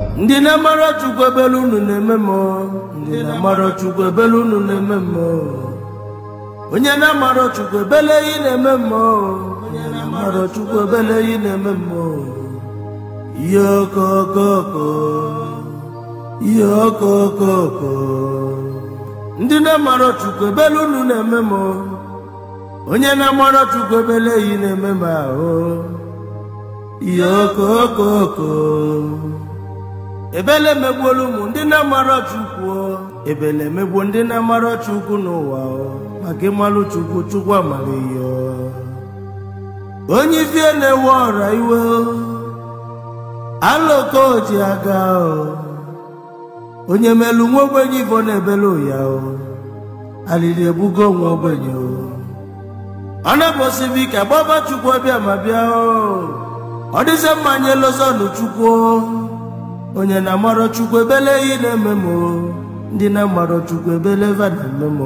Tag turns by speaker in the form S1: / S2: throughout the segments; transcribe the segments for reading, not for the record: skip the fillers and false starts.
S1: Ndị na-amara Chukwu ebele unu na-eme m, ndị na-amara Chukwu ebele unu na-eme m. Onye na-amara Chukwu ebele yi na-eme m, onye na-amara Chukwu ebele yi na-eme m. Ihe okokoko, ihe okokoko. Ndị na-amara Chukwu ebele unu na-eme m, onye na-amara Chukwu ebele yi na-eme m ahụ. Ihe okokoko. Ebele megbuola ụmụ ndị na-amara Chukwu, ebele megbuo ndị na-amara Chukwu n'ụwa, maka ịmalụ Chukwu, Chukwu amara ihe. Onye ifie na-ewe ọra iwe, aloko ji aga, onye melu nwa ogbenye ifo na-ebele ya, alili ebugo nwa ogbenye. Ọ na-abọsibi ka gbaba Chukwu ọbịa ma bịa, ọ dịzie mmanya elozọnụ Chukwu. Onye na-amara Chukwu ebele yi na-eme m, ndị na-amara Chukwu ebele va na-eme m.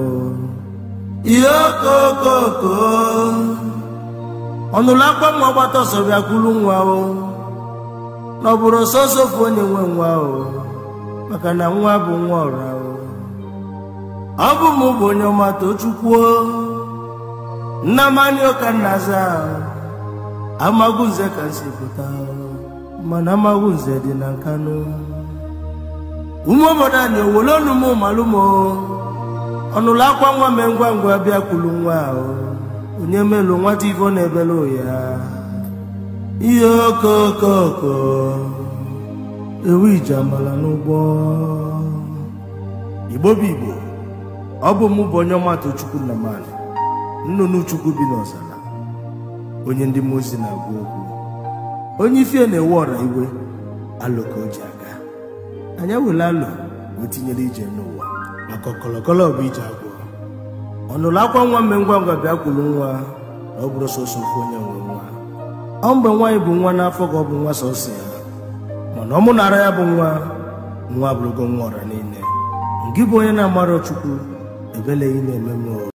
S1: Ihe okokoko. Ọnụlụ akwa nwa gbata ọsọ bịa kwulu nwa o, na ọ bụrụ sọsọ ofu onye nwe nwa o, maka na nwa bụ nwa ọra o. Ọ bụ m bụ onye ọma Tochukwu, nna m anyị ụka nna za Amagunze ka nsi pụta, mana Amagunze dị na Nkanu. Ụmụ obodo anyị owolonu m malụmo, ọnụlụ akwa nwa mee ngwa ngwa bịa kwulu nwa ahụ, onye melu nwata ifo na-ebele ya. Ihe okokoko, ewu ije amala n'ụgbọ. Igbo bụ Igbo, ọ bụ mụ bụ onye ọma Tochukwu Nnamani, nnụnụ Chukwu bi n'ọzara, onye ndị mmụọ ozi na-agwa okwu, onye ifie na-ewe ọra iwe, alụ ka o ji aga. Anyị ewele alụ wee tinyere ije n'ụwa, maka ọkọlọkọlọ bụ ije agwọ. Ọnụlụ akwa nwa mme ngwa ngwa bịa kwuru nwa, na ọ bụrụ sọsọ ofu onye nwe nwa. Ọ mgbe nwaanyị bụ nwa n'afọ ka ọ bụ nwa sọsọ ya, mana ọ mụ nara ya bụ nwa, nwa abụrụgo nwa ọra niile. Ngị bụ onye na-amara Chukwu ebele yi na-eme m.